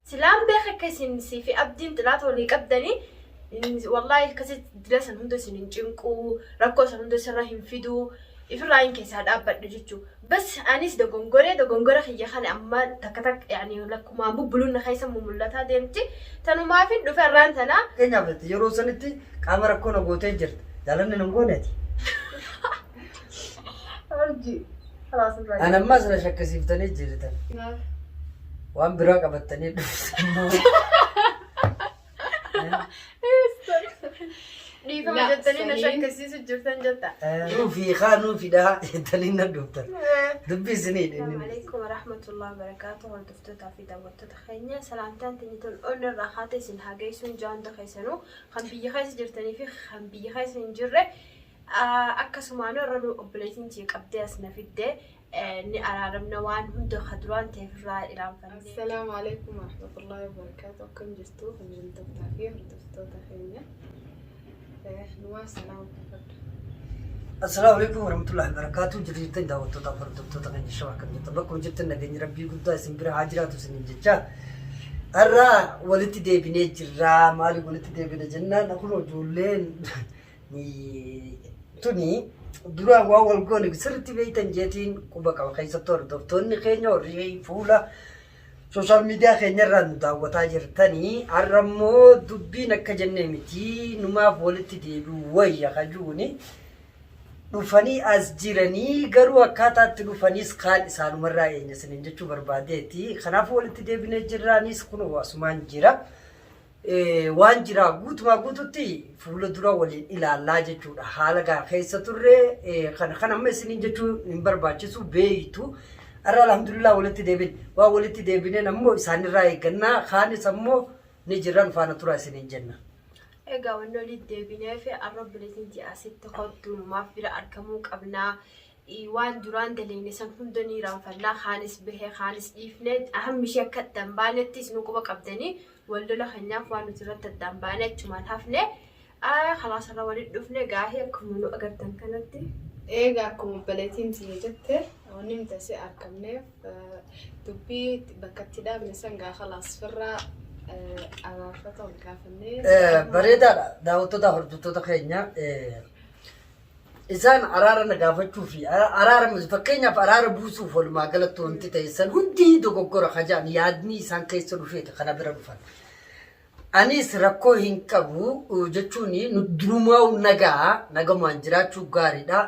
Silaan beeka akka isin sii fi abdiin xilaata walii qabdanii wallaahi akkasitti dila san hunda isin hin cinquu rakkoo san hunda sirra hin fiduu ifirraa hin keessaa dhaabbadhu jechuu bas anis dogongoree dogongora kiyya kana amma takka takka yaani lakkumaan bubbuluun na keessa mumul'ataa deemti tanumaafin dhufe irraan tana. Fakkeenyaaf ati yeroo sanitti qaama rakkoo na gootee jirta. Jaalanni nan goone ati. Urjii. Kalaas irraa. An ammas na shakkisiiftanii jirtan. Maaf? Waan biraa qabattanii dhuftan. Dhiifama La, jettanii na saniin. shakkisiisu jirtan jetta. Nuufi kaa nuufi dhaha jettanii na dhuftan. Dubbii isinii Assalamu dhinni. alaikum warahmatullahi wabarakatuh hordoftootaa fi daawwattoota keenya salaamtaan teenya tun onni irraa kaate isin haa geessuun jaa hunda keessanuu kan biyya keessa jirtanii fi kan biyya keessa hin jirre akkasumaanuu irra obboleettiin tiyya qabdee as na fidde ni araaramna waan hunda ka duraan ta'e ofirraa iraanfannee. Assalaamu alaikum warahmatullahi wabarakatuh. Akkam jirtu kabajamtootaa fi hordoftoota keenya. Numaa salaama gaafadha. Assalaamu alaikum warahmatullahi wabarakatuh. Jirtu jirtan daawwattoota fi hordoftoota keenya shawaa akkam jirtan bakkuma jirtan nageenyi rabbii guddaa isin bira haa jiraatu isiniin jecha. Har'a walitti deebinee jirra. Maaliif walitti deebine jennaan kun ijoolleen Tuni duraan waan wal goone sirriitti beektan jeetiin quba qaba. Keessattuu hordoftoonni keenya warri fuula sooshaal miidiyaa keenyarraa nu daawwataa jirtanii har'a immoo dubbiin akka jennee miti numaaf walitti deebi'u wayya kajuuni dhufanii as jiranii garuu akkaataa itti dhufaniis kaan isaanumarraa eenya isiniin jechuu barbaadeeti. Kanaafuu walitti deebinee jirraanis kunoo asumaan jira. Waan jiraa guutumaa guututti fuula dura waliin ilaallaa jechuudha. Haala gaa keessa turre kana kan amma isiniin jechuu hin barbaachisu beeytu. Har'a alhamdulillah walitti deebine. Waan walitti deebineen ammoo isaanirraa eeggannaa kaanis ammoo ni jirran faana turaa isiniin jenna. Egaa wanni walitti deebineef har'a obboleettiin tiyya asitti kottu numaaf bira argamuu qabnaa. Waan duraan daleeyne san hunda ni iraanfannaa kaanis bahe kaanis dhiifne hammi ishee akka addaan baanetti isinuu quba qabdanii wal lola keenyaaf waan nuti irratti addaan baane achumaan hafne kalaas irra walitti dhufne gaahee akkuma nu agartan kanatti. Eega akkuma obboleettiin tiyya jette wanni nuti asii argamneef dubbii bakka itti dhaabne san gaa kalaas firraa araarfata wal gaafannee. Bareedaadha daawwattoota hordoftoota keenya. Isaan araara na gaafachuu fi araara fakkeenyaaf araara buusuuf walumaa galatti wanti ta'e san hundi dogoggora kajaan yaadni isaan keessa dhufeeti kana bira dhufan. Anis rakkoo hin qabu jechuun nu durumaa nagaa nagamaan jiraachuu gaariidha.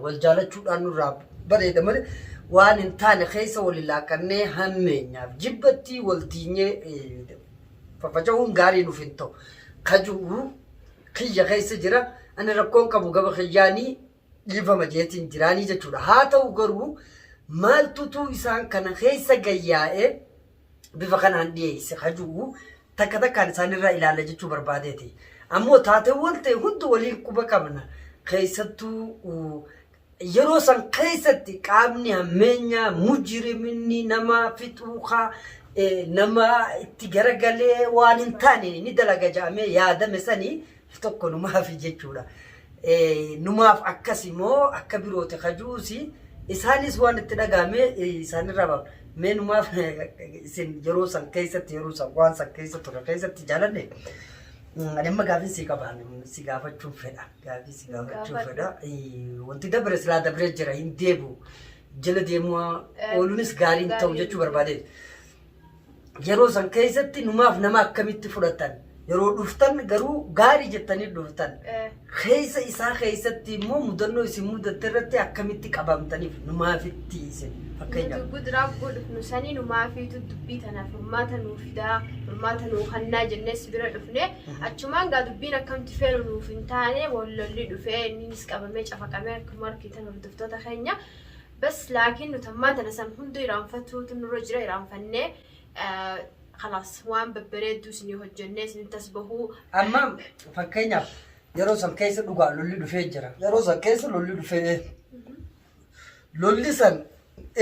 Wal jaalachuudhaan nurraa bareeda malee waan hin taane keessa wal laaqannee hammeenyaaf jibbatti wal diinyee faffaca'uun gaarii nuuf hin ta'u. Kajuu kiyya keessa jira. Ani rakkoon qabu gama kiyyaanii dhiifama jeetiin jiraanii jechuudha. Haa ta'u garuu maaltutu isaan kana keessa gayyaa'ee bifa kanaan dhiyeesse hajuu takka takkaan isaanirraa ilaalla jechuu barbaadeeti. Ammoo taateewwan ta'e hunda waliin quba qabna. Keessattuu Yeroo san keessatti qaamni hammeenyaa, mujriminni, nama fixuu kaa nama itti garagalee waan hin taane ni dalaga jedhamee yaadame sani tokko numaafi jechuudha. Numaaf akkasi moo akka birooti kajuusi isaanis waan itti dhagahame isaanirraa baafna. Mee numaaf isin yeroo san keessatti yeroo san waan san keessa ture keessatti jaalanne ani amma gaafin sii qaba si gaafachuun fedha. Gaaffii si gaafachuu Gaafadhu. fedha. Wanti dabre silaa dabree jira hin deebi'u. Jala deemuu ooluunis gaarii hin ta'u Gaarii jechuu barbaadee. Yeroo san keessatti numaaf nama akkamitti fudhatan? Yeroo dhuftan garuu gaarii jettanii dhuftan. Keessa isaa keessatti immoo mudannoo isin mudatte irratti akkamitti qabamtaniif numaafitti isin fakkeenyaaf. Nuti guduraa godhufnu sanii numaafiitu dubbii tana furmaata nuu fidaa furmaata nuu kannaa jennee si bira dhufne Achumaan gaa dubbiin akkamti feenu nuuf hin taane wal lolli dhufee inninis qabamee cafaqamee akkuma argitan hordoftoota keenya. Bas laakiin nuti ammaa tana san hunda iraanfatuutu nurra jira iraanfannee kalaas waan babbareedduu isinii hojjennee isinitti as bahuu. Amma fakkeenyaaf yeroo san keessa dhugaa lolli dhufee jira. Yeroo san keessa lolli dhufee lolli san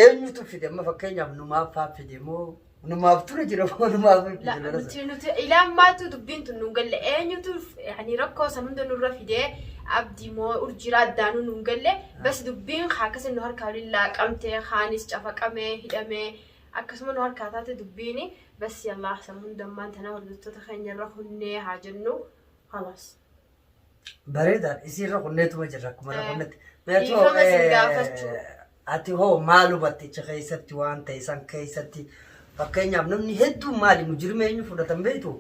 eenyutu fide amma fakkeenyaaf numaaf faa fide moo Numaaf ture jira moo numaaf fide La, lola sana? nuti ilaa ammaatu dubbiin tun nun galle eenyutu yani rakkoo san hunda nurra fidee abdii moo urjiraa addaanuu nun galle bas dubbiin haa akkasi nu harkaa waliin laaqamtee kaanis cafaqamee hidhamee Akkasuma nu harkaa taate dubbiini bas yallaa san hundammaan tana hordoftoota keenya irra kunnee haa jennu khalaas. Bareedaadha. Isiirra kunneetuma jirra akkuma irra kunnetti. Dhiifama isin gaafachuu. Ati hoo maal hubatte achi keessatti waan ta'e san keessatti fakkeenyaaf namni hedduun maali mujrima eenyu fudhatan beektu?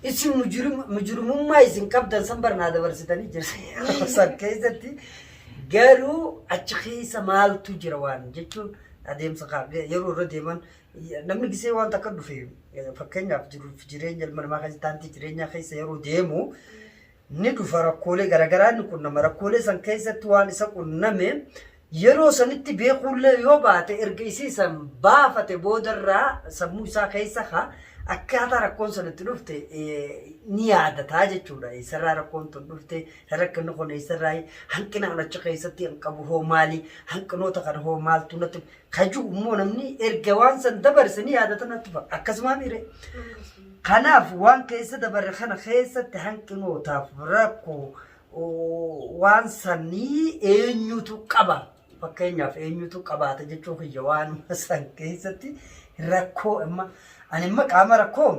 Isin mujrimummaa isin qabdan san barnaa dabarsitanii jirtu san keessatti garuu achi keessa maaltu jira waan jechuun adeemsa yeroo irra deeman namni gisee waan takka dhufe fakkeenyaaf jiruuf jireenya ilma namaa keessa taantii jireenyaa keessa yeroo deemu ni dhufa rakkoolee garaagaraa ni qunnama. Rakkoolee san keessatti waan isa qunname yeroo sanitti beekuullee yoo baate erga isii san baafate boodarraa sammuu isaa keessa ka akkaataa rakkoon san itti dhufte ni yaadataa jechuudha. Eessarraa rakkoon tun dhufte, rakkinni kun eessarraa hanqina an achi keessatti an qabu hoo maali, hanqinoota kana hoo maaltu natti kaju immoo namni erga waan san dabarse ni yaadata natti fakkaata. Akkasumaa miire. Kanaaf waan keessa dabarre kana keessatti hanqinootaaf rakkoo waan sanii eenyutu qaba? Fakkeenyaaf eenyutu qabaata jechuu kiyya waan san keessatti rakkoo amma ani amma qaama rakkoo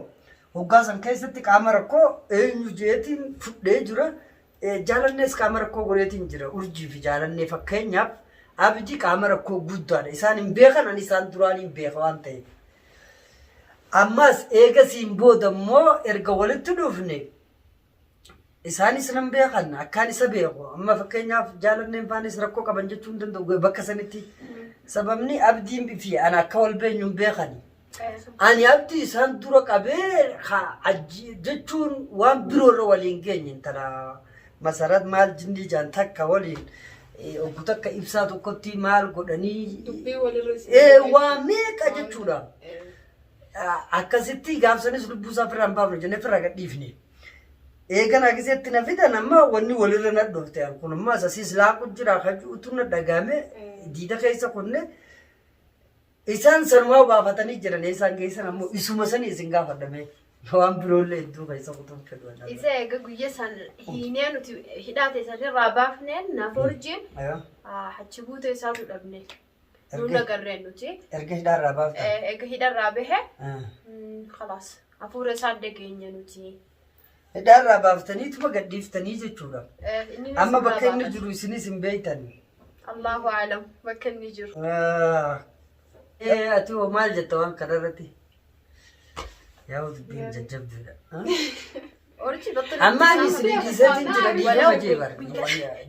hoggaa san keessatti qaama rakkoo eenyu jeetiin fudhee jira. Jaalannees qaama rakkoo godheetiin jira. Urjii fi jaalannee fakkeenyaaf abdii qaama rakkoo guddaadha. Isaan hin beekan ani isaan duraan hin beeka waan ta'eef. Ammas eegasiin booda immoo erga walitti dhufne isaanis nan beekan akkaan isa beeku. Amma fakkeenyaaf jaalanneen faanis rakkoo qaban jechuu hin danda'u bakka sanitti. Sababni abdiin fi ana akka wal beenyu hin beekani. Ani abdii isaan dura qabee jechuun waan biroo irra waliin geenye intala masarat maal jinnii jaan takka waliin obbo takka ibsaa tokkotti maal godhanii Dubbii walirra isin waa meeqa jechuudha. Akkasitti gaafsanis lubbuu isaa ofirraa hin baafnu jennee ofirraa gadhiifne. Eeganaa giseetti na fidan amma wanni walirra na dhufte kun amma asasiis laaqu jira kajuutu na dhagaame diida keessa kunne isaan sanumaa baafatanii jiran eessaan geessan ammoo isuma sanii isin gaafadhame waan biroollee hedduu keessa kutuun fedhu. Isa eega guyya san hiinee nuti hidhaa teessan irraa baafneen naaf urjiin achi buutee isaatu dhabne. Nuun agarreen nuti. Erga hidhaarraa baaftan. Eega hidharraa bahe khalaas hafuura isaan dhageenya nuti. Hidhaarraa baaftaniituma gadhiiftanii jechuudha. Amma bakka inni jiru isinis hin beektan. Allahu aalam bakka inni jiru. Ati hoo maal jetta waan kana irratti? Yaa dubbiin jajjabduudha. Orji bakka Amma ani isin dhiiseetiin jira dhiifama jee bara.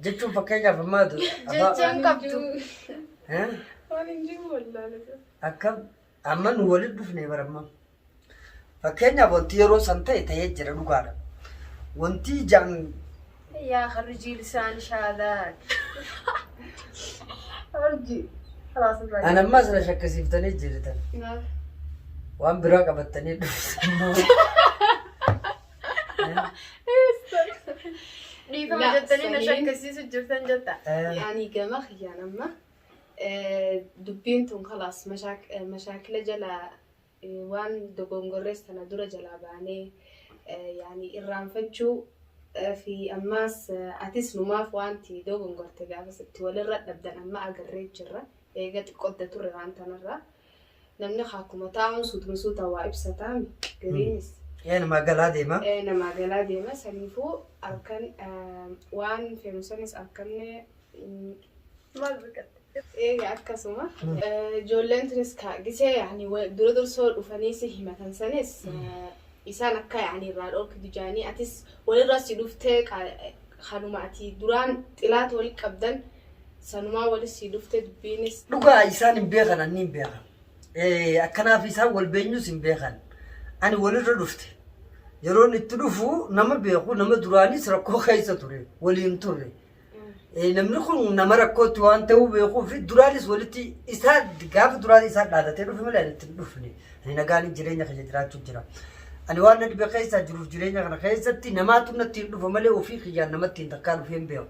Jechuun fakkeenyaaf ammaa Jechaan qabdu. Waan hin jiru wallaale. Akkam amma nu walitti dhufne bara amma. Fakkeenyaaf wanti yeroo san ta'e ta'ee jira dhugaadha. Wanti ijaan Yaa kharrijii lisaan shaadaan. Orji. Khalaas irraa. An ammas na shakkisiiftanii jirtan. Waan biraa qabattanii dhuftan. Dhiifama La, jettanii na saniin. shakkisiisu jirtan jetta. Ani gama kiyyaan amma dubbiin tun kalaas mashaakila jala waan dogongorrees tana dura jalaa baanee yaani irraanfachuu fi ammaas atis numaaf wanti dogongorte gaafas itti walirra dhabdan amma agarree jirra eega xiqqodda turre waan tanarra namni akkuma taa'uun suutuma suuta waa ibsataami gariinis. Ee namaa galaa deema. Namaa galaa deema saniifuu halkan waan feenu sanis halkanne Maal biqatte? Eega akkasuma. Ijoolleen tunis ka gisee yaani dura dursoo dhufanii si himatan sanis isaan akka yaani irraa dhorkitu jaanii atis walirra si dhuftee kanuma ati duraan xilaata wali qabdan sanumaa wali si dhuftee dubbiinis. Dhugaa isaan hin beekan anni hin beekan. Akkanaaf isaan wal beenyus hin beekan. Ani walirra dhufte. Yeroon itti dhufu nama beeku nama duraanis rakkoo keessa ture waliin turre. Namni kun nama rakkootti waan ta'uu beekuu fi duraanis walitti isaa gaafa duraan isaa dhaadatee dhufe malee ani itti hin dhufne. Ani nagaan jireenya kiyya jiraachuu jira. Ani waan na dhibe keessaa jiruuf jireenya kana keessatti namaatu natti hin dhufa malee ofii kiyyaan namatti hin takkaa dhufee hin beeku.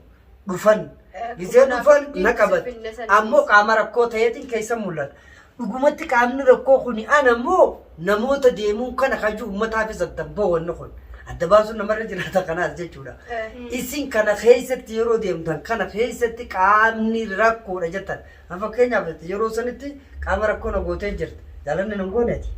Dhufan. Gisee dhufan na qabate. Ammoo qaama rakkoo ta'eetiin keessa mul'ata. Dhugumatti qaamni rakkoo kuni ana moo namoota deemuun kana kajuu uummataafis addan bahu wanni kun. Adda baasuun namarra jiraata kanaas jechuudha. Isin kana keessatti yeroo deemtan kana keessatti qaamni rakkoodha jettan. Amma fakkeenyaaf yeroo sanitti qaama rakkoo na gootee jirti. Jaalanni nan gooneeti.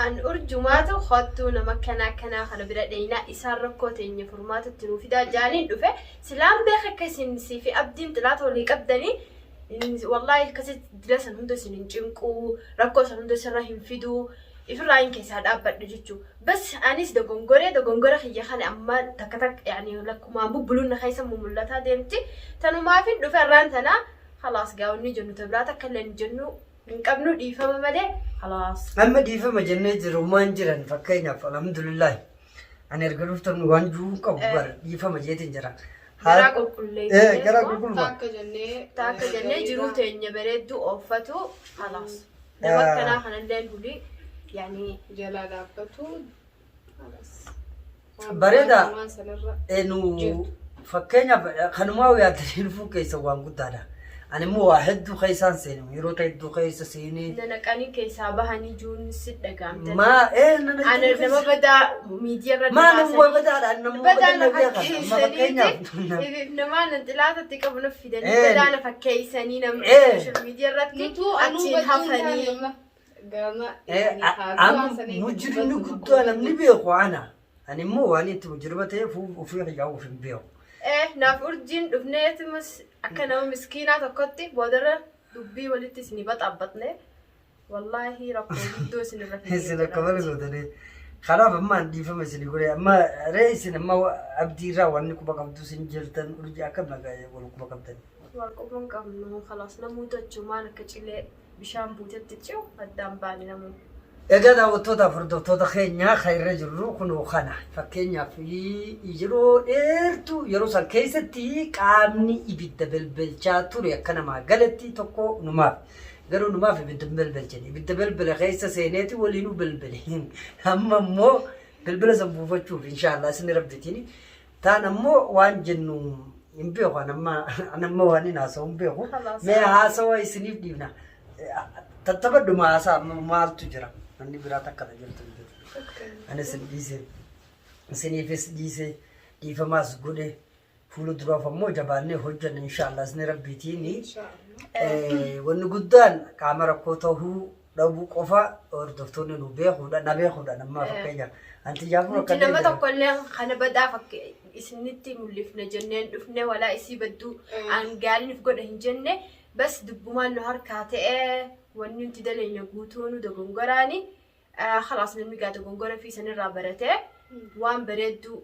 An urjumaatu kottuu nama akkanaa akkanaa kana bira dheeynaa isaan rakkoo teenya furmaata itti nuu fidaa jaaniin dhufe silaan beeka akka isin sii fi abdiin xilaata walii qabdanii wallaahi akkasitti dila san hunda isin hin cinquu rakkoo san hunda sirra hin fiduu ifirraa hin keessaa dhaabbadhu jechuu bas anis dogongoree dogongora kiyya kana amma takka takka yani lakkumaan bubbuluun na keessa mumul'ataa deemti tanumaafin dhufe irraan tana khalaas gaa wanni jennu ta biraa takka illee hin jennu hin qabnu dhiifama malee khalaas. Amma dhiifama jennee jiru maan jiran fakkeenyaaf alhamdulillah ani erga dhuftan waan jiru hin qabu bara dhiifama jeetiin jira. Garaa qulqulleessinee Garaa qulqulluma. Takka jennee Takka jennee jiruu teenya bareedduu ooffatu khalaas. Nama akkanaa kanallee hulii yani jalaa dhaabbatu. Khalaas. Bareeda. Waan sanarra Nu fakkeenyaaf kanumaa yaadanii dhufuu keessa waan guddaadha. Ani immoo waa hedduu keessaan seenu yeroo ta'e hedduu keessa seenee. Nanaqanii keessaa bahanii jiruun si dhagaamte. Maa nana Ana nama badaa miidiyaa irra Maa nama badaadha nama Badaa badaa na na beekan amma fakkeenyaaf. fakkeessaniiti. Namaa nan xilaatatti qabu na fidanii badaa na fakkeessanii nama social media irratti Nutuu anuu achiin badduun taane hafanii. amma gama Amma mujrimni guddaa namni beeku ana. Ani immoo waan itti mujrima ta'eef ofii kiyyaa of hin beeku. Naaf urjiin dhufneetimus akka nama miskiinaa tokkotti boodarra dubbii walitti isinii baxaabbatne wallaahi rakkoo guddoo isin irra fidee Isin akka jira. malee gootanii. Kanaaf amma an dhiifama isinii godhe amma ree isin amma abdii irraa wanni quba qabdu isin jirtan urjii akkam nagaa wal quba qabdan. Wal quba hin qabnu khalaas namoota achumaan akka cilee bishaan buutetti ce'u addaan baane namuu. Egaa daawwattootaaf hordoftoota keenya kan irra jirru kunoo kana. Fakkeenyaaf yeroo dheertuu yeroo san keessatti qaamni ibidda belbelchaa ture akka namaa galetti tokko numaaf. Garuu numaaf ibidda hin belbelchine. Ibidda belbele keessa seeneeti waliinuu belbele. Amma immoo bilbila san buufachuuf inshaallah isin rabbitiin. Taan ammoo waan jennu hin beeku an amma an amma waan hin haasa'u hin beeku. Khalaas. Mee haasawa isiniif dhiifna. Tattabadhuma haasaa amma maaltu jira? Manni biraa takka ta jirtu hin jiru. Ani isin dhiise isiniifis dhiise dhiifamaas godhe fuula duraaf ammoo jabaannee hojjenna inshaallah isin rabbiitiin. Wanni guddaan qaama rakkoo ta'uu dhabuu qofa hordoftoonni nu beekuudha na beekuudha nammaa fakkeenyaaf. Anti jaafur Nuti akka nama tokko illee kana badaa fakki isinitti mul'ifna jenneen dhufne walaa isii badduu an gaariin godha hin jenne bas dubbumaan nu harkaa ta'e wanni nuti daleyne guutuu nu dogongoraani khalaas namni gaa dogongora fi sanirraa baratee waan bareedduu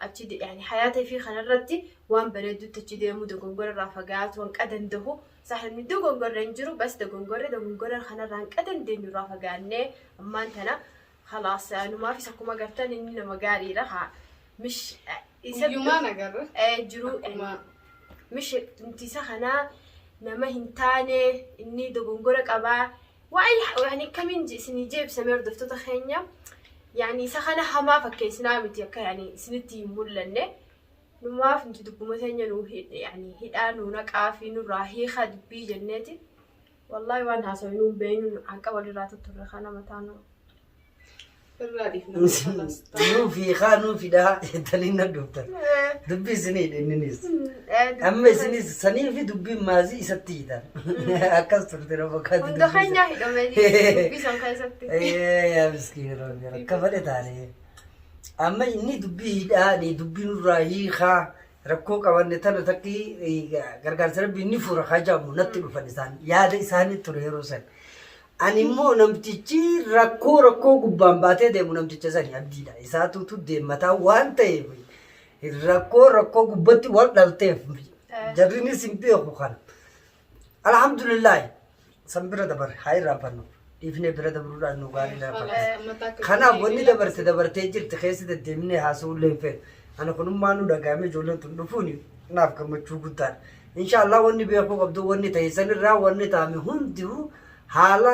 achi yani hayaata fi kanarratti waan bareedduutti achi deemuu dogongora irraa fagaatu hanqa dandahu sax namni dogongorra hin jiru bas dogongorre dogongora kanarraa hanqa dandeenyu irraa fagaannee ammaan tana khalaas numaafis akkuma gartan inni nama gaariidha haa mish isa Guyyumaan agarra. Jiru Akkuma mish nuti isa kanaa nama hin taane inni dogongora qabaa waa'ee yani akkamiin isinii jeebsame hordoftoota keenya yani isa kana hamaa fakkeessinaa miti akka yani isinitti hin mul'anne numaaf nuti dubbuma teenya nu yani hidhaa nu naqaa fi nurraa hiikaa dubbii jenneeti wallaahi waan haasawinu hin beeknu hanqa walirraa tutturre kana mataa nu Irraa dhiifna. Khalaas. Nuu fiikaa nuu fidaa jettanii na dhuftan. Dubbii isinii inninis. Amma isinis sanii fi dubbiin maazii isatti hiitan. Akkas turte na fakkaatti. Hunda keenya hidhamee dubbii san keessatti. Yaa miskiin Rabbi akka fedhe taane. Amma inni dubbii hidhaa dubbii nurraa hiikaa rakkoo qabanne tana takki gargaarsa rabbii inni fura hajamu natti dhufan isaan yaada isaanii ture yeroo san. Ani immoo namtichi rakkoo rakkoo gubbaan baatee deemu namticha sani abdiidha. Isaatutu deemmataa waan ta'eef rakkoo rakkoo gubbatti wal dhalteef jarrinis hin beeku kana. Alhamdulillah san bira dabarre haa irraanfannu. Dhiifnee bira dabruudhaan nu gaarii lafa. Kanaaf wanni dabarte dabartee jirti keessa deddeemnee haasa'uu illee hin feenu. Ani kunummaa nu dhaga'amee ijoolleen tun dhufuun naaf gammachuu guddaadha. Inshaallah wanni beekuu qabdu wanni ta'e sanirraa wanni ta'ame hundinuu haala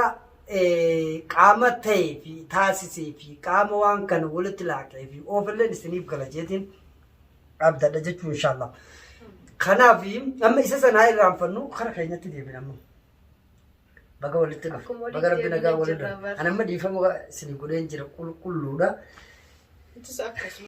qaama ta'ee fi taasisee fi qaama waan kana walitti laaqee fi oofilleen isiniif gala jeetiin abdadha jechuu inshaallah. Kanaaf amma isa sanaa irraanfannu kara keenyatti deebina amma. Baga walitti dhufe. Akkuma walitti Baga rabbi nagaa deebinee walitti jirra dhufe. bara. Ani amma dhiifama isinii godheen jira qulqulluudha. Intis akkasuma.